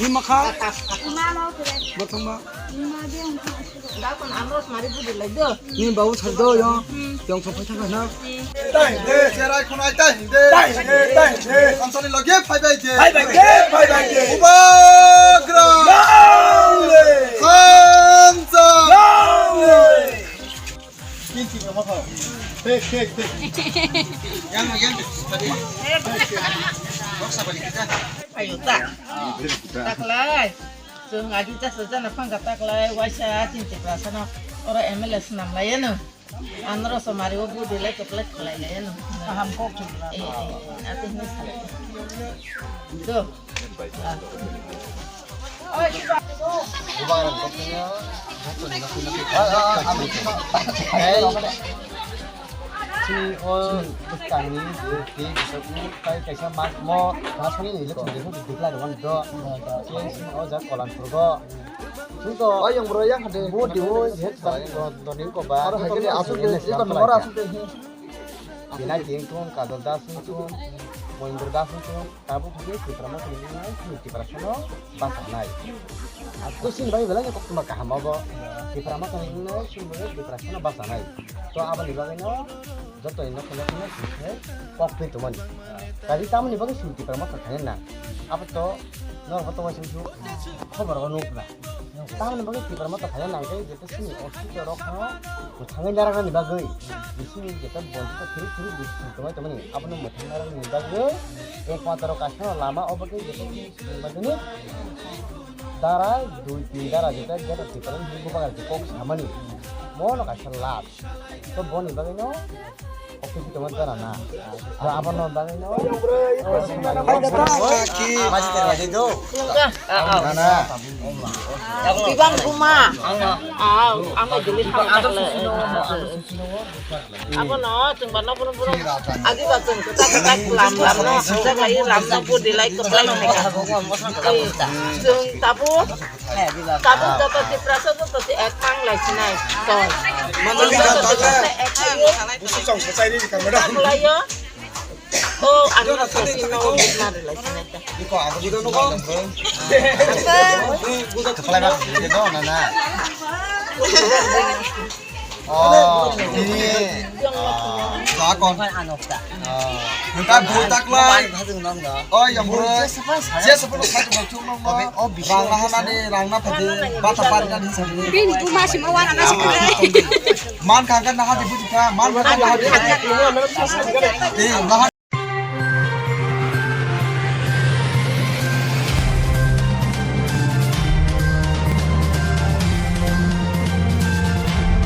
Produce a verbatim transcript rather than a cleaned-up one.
Ni makha. Botong ba. Ni babu sar do yo. Yang sopai thang na. Tai de, serai khonai tai de. Tai de, tai de. Kansani loge phai bai de. Phai bai de, phai bai de. Ubagra. Gaule. Khansa. Gaule. Kinti ko mako. Thik, thik, thik. Yang, yang. Bok sabari kita. Ayo ta. Taklai. Chwng agi jasa jana phangkha taklai waisa chini Tiprasano oro M L A swnam laiya no. Anoro somari o budi lai keplek khlai laiya no. Kaham kok chwng. Eh, eh, eh, ati hini sa. Do. Ah. Oi, Tiprasa. Chini o bwskangni tei bwsakni tai kaisa mat mo rasani ni election de hodi declare wng do. Chini o jak Kolanpurgo. Chini to o yang bro yang hade bo diwo je doni ko ba. Aro hai kene asuk de, iko noro asuk de. Binai Teng thung, Kajol Das thung, Moindra Das thung. Tabuk je Tipra Motha ni wngkha chini Tiprasano bachanai. Aku sini bai belai ni koktwma kaham abo. Tipra Motha ni wngkha chini bai Tiprasano bachanai. To aboni bagwi no joto ni nokha nokha no sini kok twi tongmani. Kaji tamoni bagwi sini Tipra Motha khaina nang. Abo to norok to waising su khobor o nukla. Tamoni bagwi Tipra Motha khaina nang khe jete sini ostitw rok no mwthangwi narwknani bagwi, bisingni jete bonti khe phirwi phirwi bising tongwi tongmani, abono mwthang narwknani bagwi ekmatro kaisa lama obo khe jete sini bagwini dara dui tin dara jete jete Tipra ni bubagra je kok samani, mono kaisa lab. To boni bagwino Office tongma jora na. Abono bagwino. Ibang kuma. Ah, ang dili thang. Abono chwng ba no brum brum. Agi ba chwng kwtak kwtak lam lam no. Kwtak lai lam no budi lai kwplai. Chwng tabuk. Tabuk joto Tiprasa joto se ek mang lai sinai. To. Manjali joto joto se ek lai. Busu chong sa chai ni kamera. Layo. Oh, ano na sa sino na lai sinai ta. Iko abo dito no ko. Asa. Ito pala ba. Ito na na. Oh, ini, ah, jakon. Ah, nengka bui taklai. Oh, yang bro. Je sepuluh satu bacung nong. Rang nahanani, rang naphadi, bata pari nani sadi. Bin buma sima wana nasi kudai. Man kangkan nahadi bujuka, man kangkan nahadi. Eh, nahan